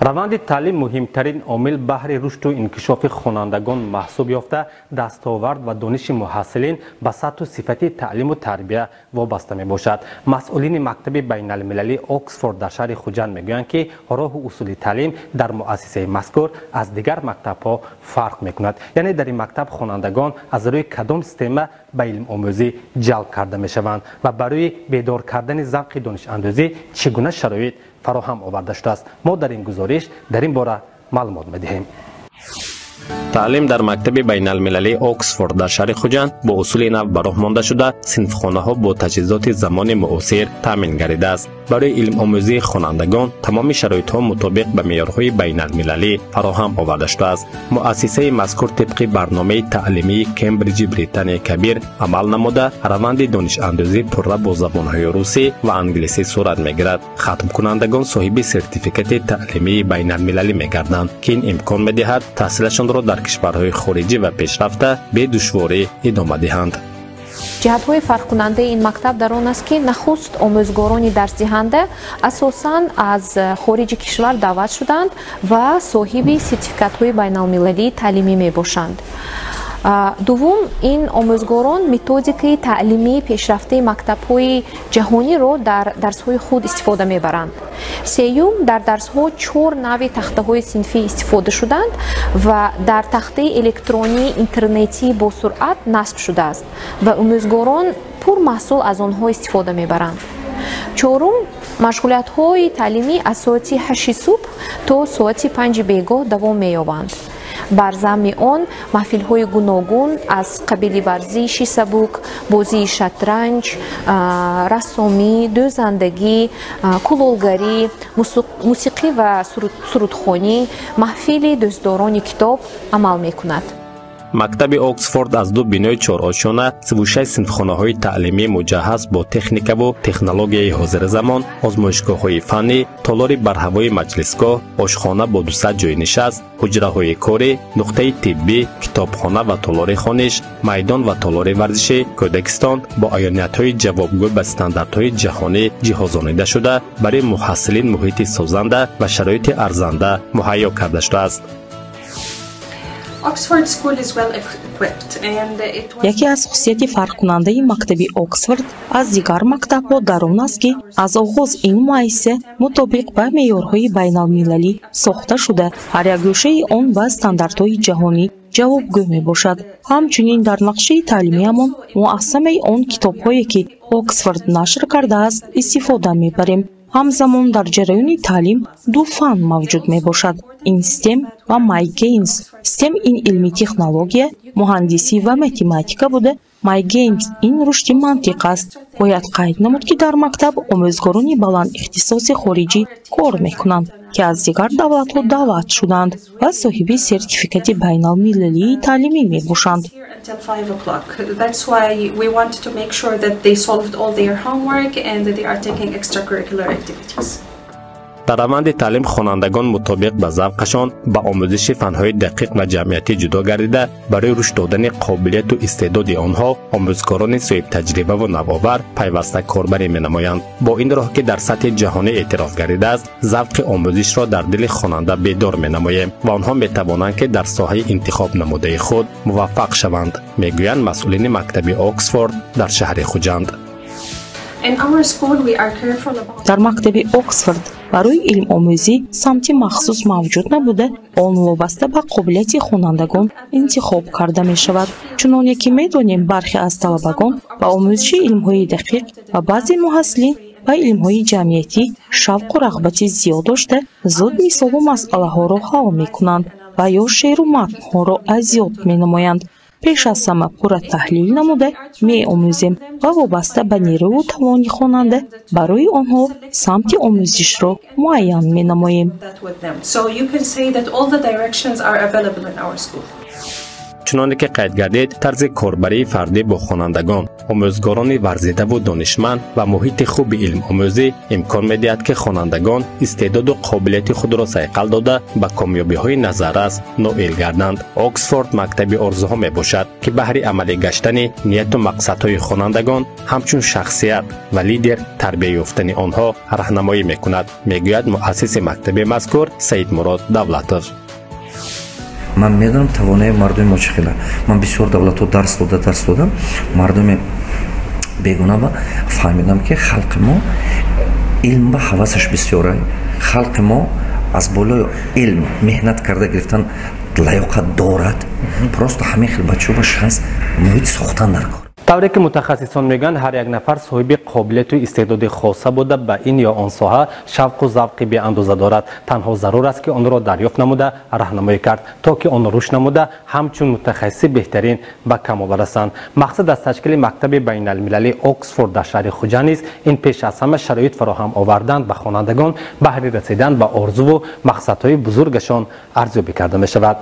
Раванди таълим муҳимтарин омил баҳри рушду инкишофи хонандагон маҳсуб ёфта, дастовард ва дониши муҳассилин ба сатҳу сифати таълиму тарбия вобаста мебошад. Масъулини мактаби байналмилалии Оксфорд дар шаҳри Хуҷанд мегӯянд, ки роҳу усули таълим дар муассисаи мазкур аз дигар мактабҳо фарқ мекунад. Яъне дар ин мактаб хонандагон аз рӯи кадом система ба илмомӯзӣ ҷалб карда мешаванд ва барои бедор кардани завқи донишандӯзӣ чӣ гуна шароит фароҳам оварда шудааст? Мо дар ин гузориш дар ин бора маълумот медиҳем. Таълим дар мактаби байналмилалии Оксфорд дар шаҳри Хуҷанд бо усули нав ба роҳ монда шуда, синфхонаҳо бо таҷҳизоти замони муосир таъмин гардидааст. Барои илмомӯзии хонандагон тамоми шароитҳо мутобиқ ба меъёрҳои байналмилалӣ фароҳам оварда шудааст. Муассисаи мазкур тибқи барномаи таълимии Кембриҷи Британияи Кабир амал намуда, раванди донишандӯзӣ пурра бо забонҳои русӣ ва англисӣ сурат мегирад. Хатмкунандагон соҳиби сертификати таълимии байналмилалӣ мегарданд, ки ин имкон медиҳад таҳсилашонро дар кишварҳои хориҷӣ ва пешрафта бедушворӣ идома диҳанд. Ҷиҳатҳои фарқкунандаи ин мактаб дар он аст, ки нахуст омӯзгорони дарсдиҳанда асосан аз хориҷи кишвар даъват шуданд ва соҳиби сертификатҳои байналмилалии таълимӣ мебошанд. Дуввум, ин омӯзгорон методикаи таълимии пешрафтаи мактабҳои ҷаҳониро дар дарсҳои худ истифода мебаранд. Сеюм, дар дарсҳо чор нави тахтаҳои синфӣ истифода шуданд ва дар тахтаи электронии интернетӣ бо суръат насб шудааст ва омӯзгорон пурмаҳсул аз онҳо истифода мебаранд. Чорум, машғулиятҳои таълимӣ аз соати 8 субҳ то соати 5 бегоҳ давом меёбанд. Бар замми он маҳфилҳои гуногун аз қабили варзиши сабук, бозии шатранҷ, рассомӣ, дӯзандагӣ, кулолгарӣ, мусиқӣ ва сурудхонӣ, маҳфили дӯстдорони китоб амал мекунад. Мактаби Оксфорд аз ду бинои чорошёна, 36 синфхонаҳои таълимӣ муҷаҳҳаз бо техникаву технологияи ҳозиразамон, озмоишгоҳҳои фаннӣ, толори барҳавои маҷлисгоҳ, ошхона бо 200 ҷойи нишаст, ҳуҷраҳои корӣ, нуқтаи тиббӣ, китобхона ва толори хониш, майдон ва толори варзишӣ, кӯдакистон бо аёниятҳои ҷавобгӯ ба стандартҳои ҷаҳонӣ ҷиҳозонида шуда, барои муҳассилин муҳити созанда ва шароити арзанда муҳайё карда шудааст. Яке аз хусусияти фарқкунандаи мактаби Оксфорд аз дигар мактабҳо дар он аст, ки аз оғоз ин муассиса мутобиқ ба меъёрҳои байналмилалӣ сохта шуда, ҳар як гӯшаи он ба стандартҳои ҷаҳонӣ ҷавобгӯ мебошад. Ҳамчунин дар нақшаи таълимиамон мо аз ҳамаи он китобҳое, ки Оксфорд нашр кардааст, истифода мебарем. Ҳамзамон дар ҷараёни таълим ду фан мавҷуд мебошад: ин STEM ва MyGames. STEM ин илми технология, муҳандисӣ ва математика буда, MyGames ин рушди мантиқ аст. Бояд қайд намуд, ки дар мактаб омӯзгорони баландихтисоси хориҷӣ кор мекунанд, ки аз дигар давлатҳо даъват шуданд ва соҳиби сертификати байналмилалии таълимӣ мебошанд. Дар раванди таълим хонандагон мутобиқ ба завқашон ба омӯзиши фанҳои дақиқ ва ҷамъиятӣ ҷудо гардида, барои рушд додани қобилияту истеъдоди онҳо омӯзгорони соҳибтаҷрибаву навовар пайваста корбарӣ менамоянд. Бо ин роҳ, ки дар сатҳи ҷаҳонӣ эътироф гардидааст, завқи омӯзишро дар дили хонанда бедор менамоем ва онҳо метавонанд, ки дар соҳаи интихоб намудаи худ муваффақ шаванд, мегӯянд масъулини мактаби Оксфорд дар шаҳри Хуҷанд. Дар мактаби Оксфорд барои илмомӯзӣ самти махсус мавҷуд набуда, он вобаста ба қобилияти хонандагон интихоб карда мешавад. Чуноне ки медонем, бархе аз талабагон ба омӯзиши илмҳои дақиқ ва баъзе муҳассилин ба илмҳои ҷамъиятӣ шавқу рағбати зиёд дошта, зуд мисолу масъалаҳоро ҳал мекунанд ва ё шеъру матнҳоро аз ёд менамоянд. Пеш аз ҳама пурра таҳлил намуда меомӯзем ва вобаста ба нерӯву тавони хонанда барои онҳо самти омӯзишро муайян менамоем. Чуноне ки қайд гардид, тарзи корбарии фардӣ бо хонандагон, омӯзгорони варзидаву донишманд ва муҳити хуби илмомӯзӣ имкон медиҳад, ки хонандагон истеъдоду қобилияти худро сайқал дода, ба комёбиҳои назаррас ноил гарданд. Оксфорд мактаби орзуҳо мебошад, ки баҳри амалӣ гаштани нияту мақсадҳои хонандагон, ҳамчун шахсият ва лидер тарбия ёфтани онҳо раҳнамоӣ мекунад, мегӯяд муассиси мактаби мазкур Саидмурод Давлатов. Ман медонам, тавонаи мардуми мо чӣ хела. Ман бисёр давлатҳо дарс додам, мардуми бегуна, ба фаҳмидам, ки халқи мо илм ба ҳавасаш бисёра, халқи мо аз болои илм меҳнат карда гирифтан лаёқат дорад. Просто ҳамин хел бачаҳо ба шанс, муҳит сохтан дар кор. Тавре ки мутахассисон мегӯянд, ҳар як нафар соҳиби қобилияту истеъдоди хоса буда, ба ин ё он соҳа шавқу завқи беандоза дорад. Танҳо зарур аст, ки онро дарёфт намуда, раҳнамоӣ кард, то ки он рушд намуда, ҳамчун мутахассиси беҳтарин ба камол расанд. Мақсад аз ташкили мактаби байналмилалии Оксфорд дар шаҳри Хуҷанд низ ин пеш аз ҳама шароит фароҳам овардан ба хонандагон баҳри расидан ба орзуву мақсадҳои бузургашон арзёбӣ карда мешавад.